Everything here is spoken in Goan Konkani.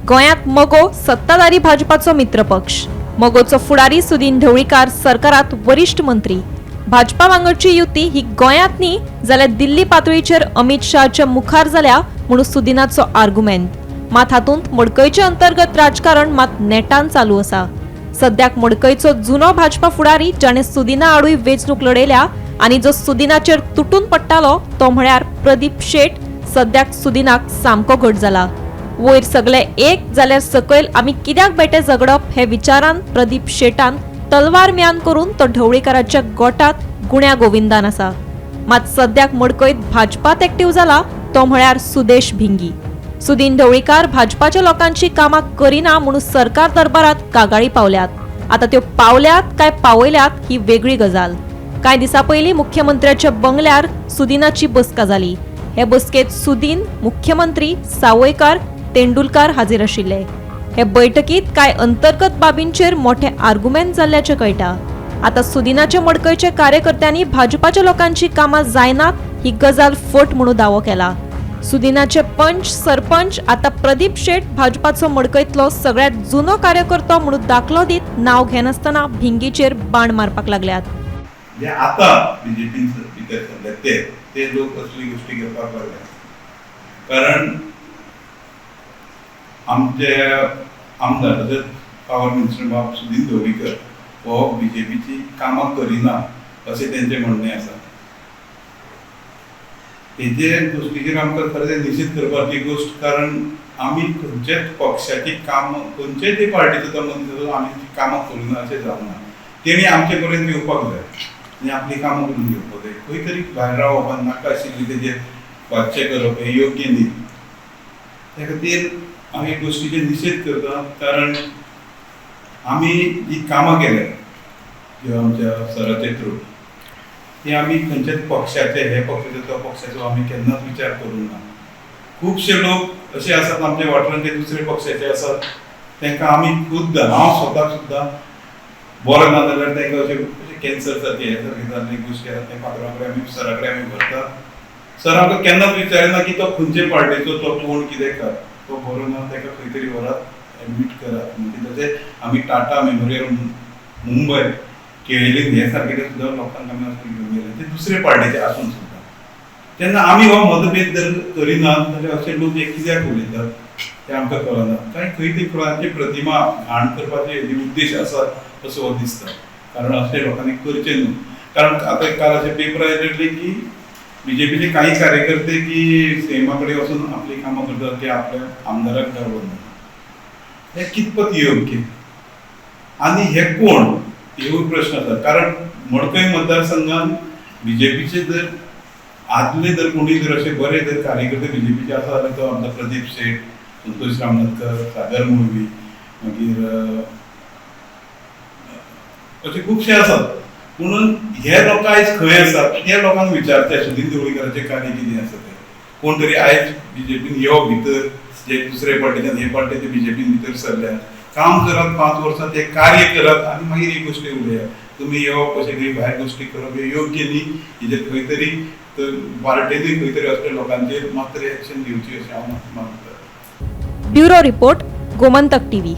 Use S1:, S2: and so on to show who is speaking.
S1: गोंयांत मगो सत्ताधारी भाजपाचो मित्रपक्ष. मगोचो फुडारी सुदीन ढवळीकार सरकारात वरिश्ठ मंत्री. भाजपा वांगडची युती ही गोंयांत न्ही जाल्यार दिल्ली पातळीचेर अमित शहाच्या मुखार जाल्या म्हणून सुदिनाचो आर्गुमेंत. मात हातूंत मडकयचे अंतर्गत राजकारण मात नेटान चालू आसा. सद्याक मडकयचो जुनो भाजपा फुडारी, जाणें सुदिना आडूय वेंचणूक लढयल्या आनी जो सुदिनाचेर तुटून पडटालो, तो म्हळ्यार प्रदीप शेट, सद्याक सुदिनाक सामको घट जाला. वयर सगळे एक जाल्यार सकयल आमी कित्याक बेठे झगडप हे विचारान प्रदीप शेटान तलवार म्यान करून तो ढवळीकाराच्या गोटात गुण्या गोविंदान आसा. मात सद्याक मडकयत भाजपात एक्टिव्ह जाला तो म्हळ्यार सुदेश भिंगी. सुदीन ढवळीकार भाजपाच्या लोकांची कामां करिना म्हणून सरकार दरबारात कागाळी पावल्यात. आता त्यो पावल्यात काय पावयल्यात ही वेगळी गजाल. कांय दिसां पयलीं मुख्यमंत्र्याच्या बंगल्यार सुदिनाची बसका जाली. हे बसकेत सुदीन, मुख्यमंत्री, सावयकार, तेंडुलकार हाजीर आशिल्ले. हे बैठकीत कांय अंतर्गत बाबींचेर मोठे आर्गुमेंत जाल्ल्याचें कळटा. आता सुदिनाच्या मडकयच्या कार्यकर्त्यांनी भाजपाच्या लोकांची कामां जायनात ही गजाल फट म्हणून दावो केला. सुदिनाचे पंच, सरपंच आता प्रदीप शेट भाजपाचो मडकयतलो सगळ्यात जुनो कार्यकर्तो म्हणून दाखलो दीत नाव घेनासतना भिंगीचेर बाण मारपाक लागल्यात.
S2: जे आता बीजेपीन भितर सरले ते ते लोक असली गोष्टी करपाक लागले, कारण आमचे आमदार तशेंच पावर मिनिस्टर बाब सुदीन ढवळीकर हो बीजेपीची कामां करिना अशें तेंचें म्हणणें आसा. तेजे गोश्टीचेर आमकां खरें निशेध करपाची गोश्ट, कारण आमी खंयच्याच पक्षाची कामां, खंयच्याय ते पार्टीचो तो मनीस आसूं, आमी ती कामां करिना अशें जावना. तेणी आमचे पर्यंत येवपाक जाय आनी आपलीं कामां करून घेवपाक जाय. खंय तरी भायर रावप आनी नाका आशिल्ली तेजेर भाश्य करप हें योग्य न्ही. त्या खातीर हांव हे गोश्टीचेर निशेध करता, कारण आमी जी कामां केल्यात किंवा आमच्या सराचे थ्रू, ती आमी खंयच्याच पक्षाचे, हे पक्षाचो तो पक्षाचो आमी केन्नाच विचार करूंक ना. खुबशे लोक अशे आसात आमच्या वाठारांत, ते दुसरे पक्षाचे आसात. तांकां आमी खुद्द, हांव स्वताक सुद्दां बरो ना जाल्यार तांकां अशें अशें कॅन्सर सारके हे सारके जाल्ले गोश्टी आसात, ते पात्रां कडेन आमी, सरा कडेन आमी व्हरतात. सर आमकां केन्नाच विचारिना की तो खंयचे पार्टीचो, तो कोण, कितें कर. तो बरो ना, ताका खंय तरी व्हरात, एडमीट करात. म्हणजे तशें आमी टाटा मेमोरियल मुंबय, केळेलीन हे सारकेले सुद्दां लोकांक आमी वचून घेवन गेले, ते दुसरे पार्टीचे आसून सुद्दां. तेन्ना आमी हो मतभेद जर करिनात जाल्यार अशे लोक हे कित्याक उलयतात ते आमकां कळना. कांय खंय तरी कोणाची प्रतिमा घाण करपाचे उद्देश आसा असो हो दिसता, कारण अशें लोकांनी करचें न्हू. कारण आतां काल अशें पेपर आयिल्ले की बीजेपीचे काही कार्यकर्ते की सीएमा कडेन वचून आपली कामां करतात, ते आपल्या आमदाराक गावना. हे कितपत योग्य आनी हे कोण, हेवूय प्रश्न आसा. कारण मडकय मतदारसंघात बीजेपीचे जर आदले जर कोणी जर अशे बरे जर कार्यकर्ते बीजेपीचे आसा जाल्यार तो आमचो प्रदीप शेट, संतोष रामनाथकर, सागर मुळवी, मागीर अशे खुबशे आसात. म्हणून हे लोक आयज खंय आसात ते लोकांक विचारचे, सुदीन ढवळीकराचें कार्य कितें आसा तें. कोण तरी आयज बीजेपीन यो भितर, जे दुसरे पार्टीच्यान हे पार्टीचे बीजेपीन भितर सरल्या, काम करात 5 वर्सां, ते कार्य करात आनी मागीर ही गोश्टी उलयात. तुमी येवप अशें खंय भायर गोश्टी करप हें योग्य न्ही. हेजेर खंय तरी तर पार्टेनूय खंय तरी असल्या लोकांचेर मात तरी एक्शन घेवची अशें हांव मागता.
S1: Bureau report, Gomantak TV.